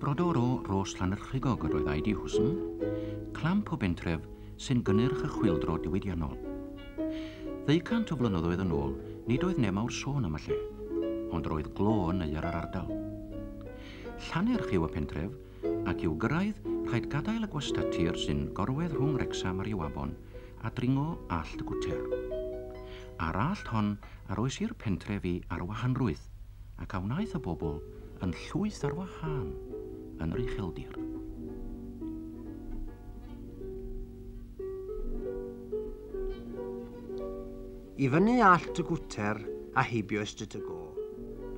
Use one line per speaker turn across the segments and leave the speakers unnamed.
Brodor o Ros Llanerchigog yr oedd I.D. Hwsn, clamp o bentref sy'n gynnyrch y chwyldro diwydiannol. 200 o flynyddoedd yn ôl, nid oedd nemawr sôn am y lle, ond roedd glo yn neuar yr ardal. Llanerch yw y pentref, ac i'w gyrraedd rhaid gadael y gwastatir sy'n gorwedd rhwng Wrecsam a'r Iwabon a dringo Allt y Gwter. A'r allt hon a roes i'r pentref i arwahanrwydd, ac a wnaeth y bobl yn llwyth ar wahân yn yr ucheldir.
I fyny Allt y Gwter a heibio Ystryd y Go.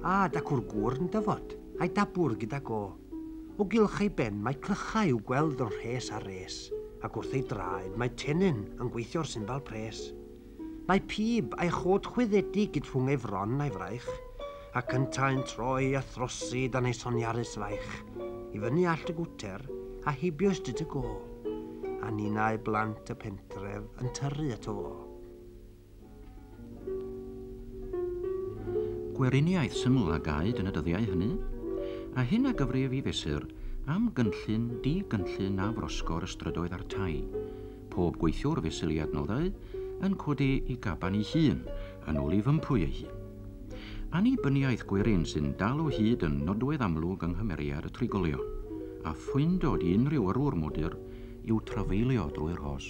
A dacw'r gŵr yn dyfod, a'i dabwr gyda go. O gylch ei ben mae clychau i'w gweld yn rhes ar res, ac wrth ei draed mae tennyn yn gweithio'r symbal pres. Mae pib a'i chod chwyddedig gyd rhwng ei fron a'i fraich, ac yntau'n troi a throsi dan ei soniarus faich, i fyny Allt y Gwter a heibio Ystryd y Go, a ninau blant y pentref yn tyrru ato fo.
Gweriniaeth syml a gaed yn y dyddiau hynny, a hyn a gyfrif i fesur am gynllun di-gynllun a frosgo'r ystrydoedd a'r tai. Pob gweithiwr fesul ei adnoddau yn codi i gaban ei hun, yn ôl i fympwy ei hun. Annibyniaeth gwerin sy'n dal o hyd yn nodwedd amlwg yng nghymeriad y trigolion, a phoendod i unrhyw yrrwr modur yw trafeilio drwy'r rhos.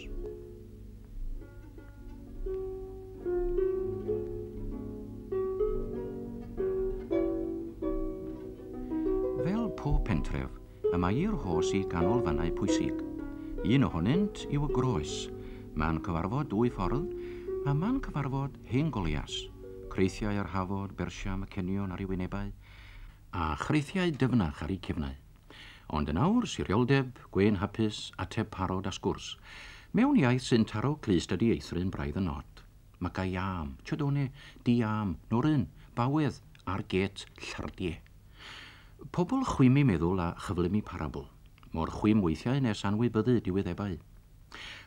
Fel pob pentref, y mae i'r rhos i ganolfannau pwysig. Un ohonynt yw y Groes, man cyfarfod dwy ffordd, a man cyfarfod hen golias, creithiau ar hafod, bersiam y cenion ar ei wynebau, a chreithiau dyfnach ar eu cefnau. Ond yn awr, sirioldeb, gwên hapus, ateb parod a sgwrs. Mewn iaith sy'n taro clust a dieithryn braidd yn od. Magaiam, Chadone, Diam, Norun, Bawedd, a'r gêt Llardie. Pobl chwim eu meddwl a chyflym eu parabl. Mor chwim weithiau nes anwybyddu diwyddebau.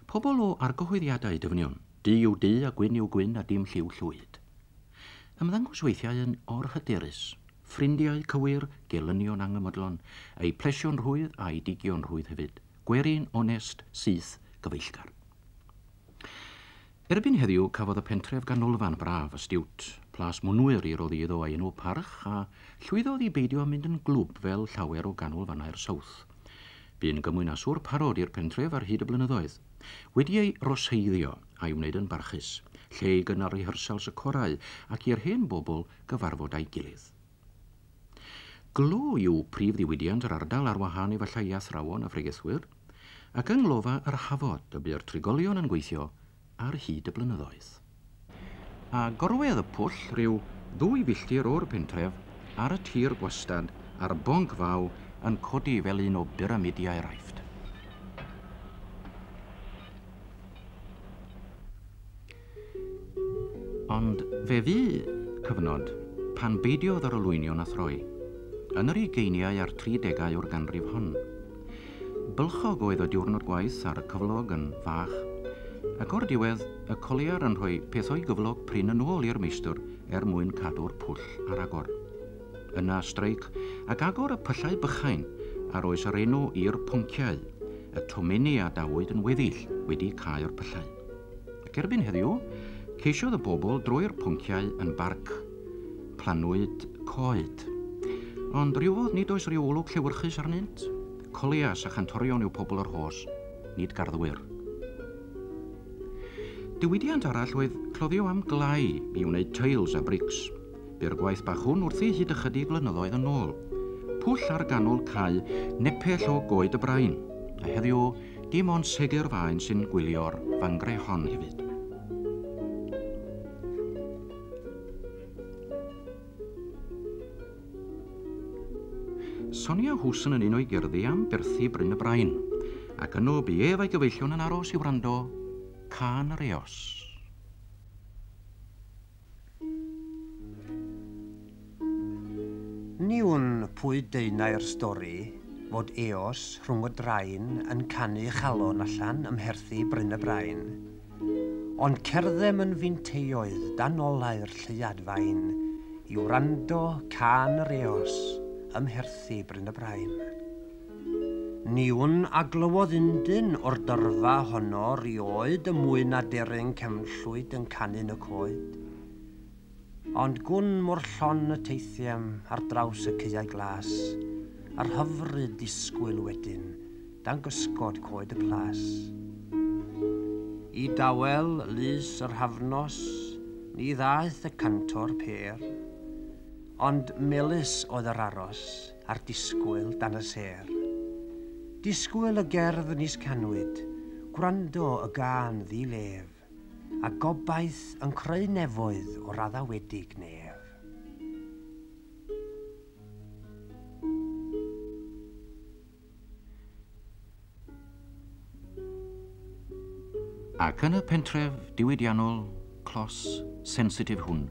Pobl o argyhoeddiadau dyfnion, du yw du a gwyn yw gwyn a dim lliw llwyd. Ymddangos weithiau yn orhyderus, ffrindiau cywir, gelynion angymodlon, eu plesio'n rhwydd a'u digio'n rhwydd hefyd, gwerin, onest, syth, gyfeillgar. Erbyn heddiw cafodd y pentref ganolfan braf astute, Plas Mwnwyr i roddi iddo ei enw parch a llwyddodd i beidio â mynd yn glwb fel llawer o ganolfannau'r South. Bu'n gymwynaswr parod i'r pentref ar hyd y blynyddoedd. Wedi ei roseiddio a'i wneud yn barchus, lle i gynnal rihyrsals y corau ac i'r hen bobl gyfarfod â'i gilydd. Glo yw prif ddiwydiant yr ardal ar wahân efallai i athrawon a phregethwyr, ac yng nglofa yr Hafod y bu'r trigolion yn gweithio ar hyd y blynyddoedd. A gorwedd y pwll rhyw ddwy filltir o'r pentref ar y tir gwastad a'r bonc faw yn codi fel un o byramidiau'r Aifft. Ond fe fu cyfnod pan beidiodd yr olwynion â throi, yn yr ugeiniau a'r tridegau o'r ganrif hon. Bylchog oedd y diwrnod gwaith a'r cyflog yn fach, ac o'r diwedd y coliar yn rhoi peth o'i gyflog prin yn ôl i'r meistr er mwyn cadw'r pwll ar agor. Yna streic ac agor y pyllau bychain a roes yr enw i'r ponciau, y tomenni a dawyd yn weddill wedi cau'r pyllau. Ac erbyn heddiw, ceisiodd y bobl droi'r ponciau yn barc. Plannwyd coed. Ond rywfodd nid oes rhyw olwg llewyrchus arnynt. Colias a chantorion yw pobl yr Rhos, nid garddwyr. Diwydiant arall oedd cloddio am glai i wneud teils a brics. Bu'r gwaith bach hwn wrthi hyd ychydig flynyddoedd yn ôl. Pwll ar ganol cae nepell o Goed y Brain, a heddiw dim ond segur faen sy'n gwylio'r fangre hon hefyd. Sonia Hwsn yn un o'i gerddi am berthi Bryn y Brain, ac yno bu ef a'i gyfeillion yn aros i wrando cân yr eos.
Ni wn pwy deunai'r stori fod eos rhwng y drain yn canu chalon allan ym mherthi Bryn y Brain. Ond cerddem yn finteioedd dan olau'r lleuad fain i wrando cân yr eos ym mherthi Bryn y Brain. Ni wn a glywodd undyn o'r dyrfa honno rioed y mwyn aderyn cefnllwyd yn canu'n y coed. Ond gwn mor llon y teithiem ar draws y caeau glas, a'r hyfryd disgwyl wedyn, dan gysgod coed y plas. I dawel lys yr hafnos, ni ddaeth y cantor pêr, ond melys oedd yr aros a'r disgwyl dan y sêr. Disgwyl y gerdd nis canwyd, gwrando y gân ddi-lef, a gobaith yn creu nefoedd o'r addawedig nef.
Ac yn y pentref diwydiannol, clos, sensitif hwn,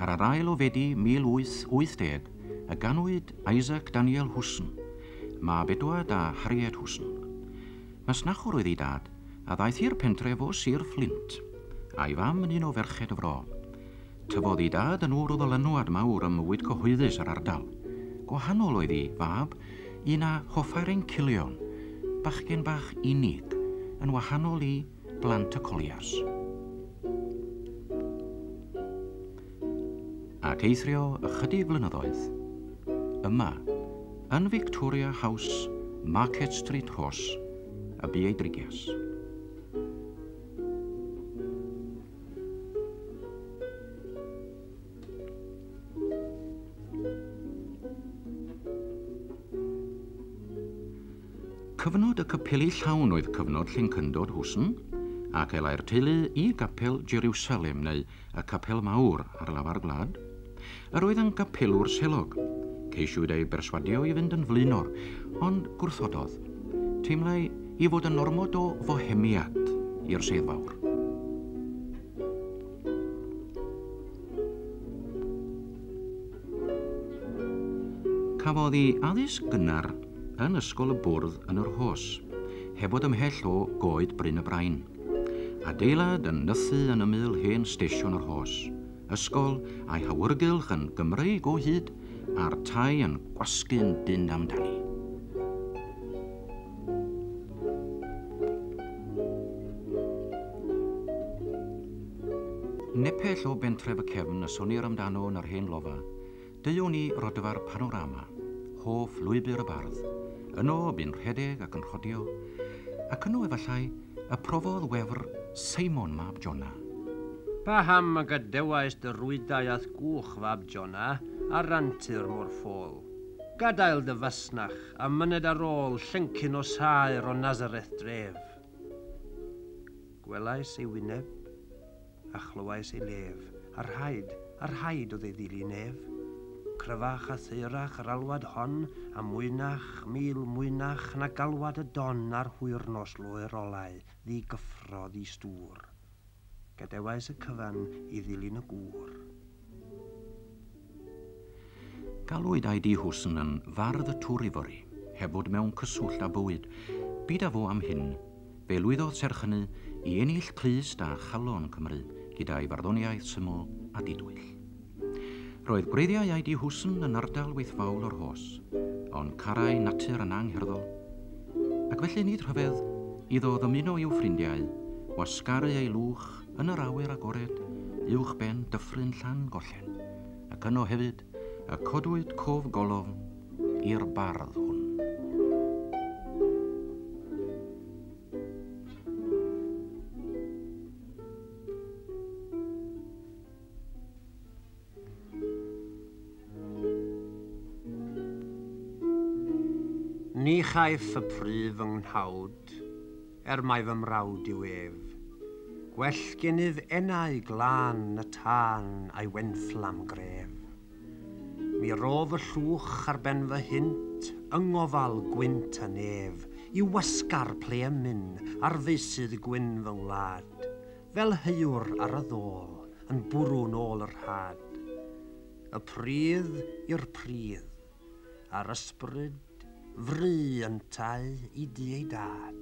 ar yr ail o Fedi 1880, y ganwyd Isaac Daniel Hwsn, mab Edward a Harriet Hwsn. Masnachwr oedd ei dad, a ddaeth i'r pentref o Sir Flint, a'i fam yn un o ferched y fro. Tyfodd ei dad yn ŵr o ddylanwad mawr ym mywyd cyhoeddus yr ardal. Gwahanol oedd ei fab, un a hoffai'r encilion, bachgen bach unig, yn wahanol i blant y coliars. Ac eithrio ychydig flynyddoedd, yma, yn Victoria House, Market Street Rhos, y bu ei drigias. Cyfnod y capeli llawn oedd cyfnod llencyndod Hwsn, ac elai'r teulu i gapel Jerusalem neu y capel mawr ar lafar gwlad. Yr oedd yn gapelwr selog. Ceisiwyd ei berswadio i fynd yn flaenor, ond gwrthododd. Teimlai i fod yn ormod o fohemiad i'r sedd fawr. Cafodd ei addysg gynnar yn ysgol y bwrdd yn yr Rhos, heb fod ymhell o goed Bryn y Brain. Adeilad yn nythu yn ymyl hen stesion yr Rhos. Ysgol a'i hawyrgylch yn Gymreig o hyd, a'r tai yn gwasgu'n dynn amdani. Nepell o bentref y cefn y sonir amdano yn yr hen lofa, deuwn i rodfa'r panorama, hoff lwybr y bardd. Yno bu'n rhedeg ac yn rhodio, ac yno efallai y profodd wefr Seimon mab Jona.
Paham y gadewais dy rwydau a'th gwch fab Jona ar antur mor ffôl? Gadael dy fasnach a myned ar ôl llyncyn o saer o Nazareth dref. Gwelais ei wyneb a chlywais ei lef, a rhaid oedd ei ddilyn ef. Cryfach a thaerach yr alwad hon, a mwynach, mil mwynach, na galwad y don a'r hwyrnos loer olau, ddigyffro ddi-stŵr. Gadewais y cyfan i ddilyn y gŵr.
Galwyd I.D. Hwsn yn fardd y tŵr ifori, heb fod mewn cyswllt â bywyd. Byd â fo am hyn, fe lwyddodd serch hynny i ennill clust a chalon Cymru gyda'i farddoniaeth syml a didwyll. Roedd gwreiddiau I.D. Hwsn yn ardal weithfaol o'r Rhos, ond carai natur yn angherddol, ac felly nid rhyfedd iddo ddymuno i'w ffrindiau wasgaru ei lwch yn yr awyr agored uwch ben dyffryn Llangollen, ac yno hefyd y codwyd cof golofn i'r bardd hwn.
Ni chaiff y pryf yng nghnawd, mai fy mrawd yw ef. Gwell gennyf enau glân y tân a'i wenfflam gref. Mi rof y llwch ar ben fy hynt, yng ngofal gwynt a nef, i wasgar ple ymyn ar feysydd gwyn fy ngwlad, fel heiwr ar y ddôl yn bwrw nôl yr had. Y pridd i'r pridd, a'r ysbryd fry yntau i du ei dad.